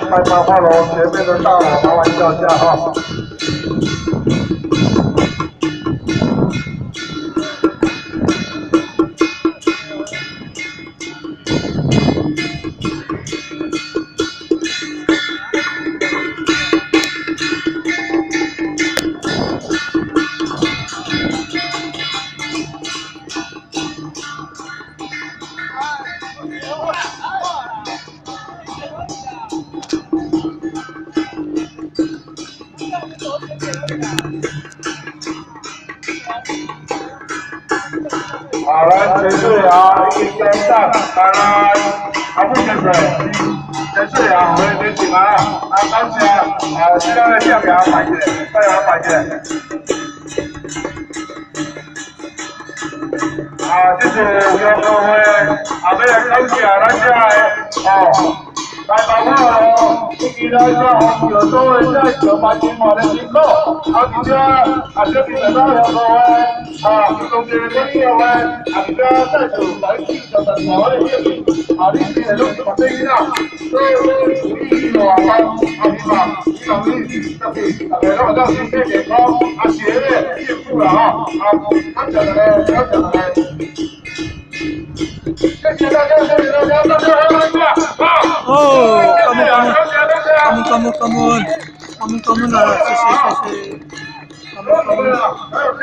白花花楼前面的大佬，麻烦叫一下哈。好，来，陈世尧已经跟上，来，阿布先生，陈世尧，我们请啊，啊，感谢，啊，这个店给他摆起来，再给他摆起来。啊，这是有各位，啊，要来感谢咱这个，哦。来，包括哦，以及咱这虹桥所有这上班人员的辛苦，啊，而且啊，小弟在咱香港的，啊，中间的管理员，啊，而且再次来庆祝大家的热情，啊，你今日拢是目细囡仔，所以说注意大班，啊，希望希望你特别大家拢会当身体健康，啊，学业进步啦吼，啊，感谢大家，感谢大家。谢谢大家，谢谢大家，大家好，大家好。哦，感恩感恩感恩感恩感恩啊！谢谢谢谢，感恩感恩。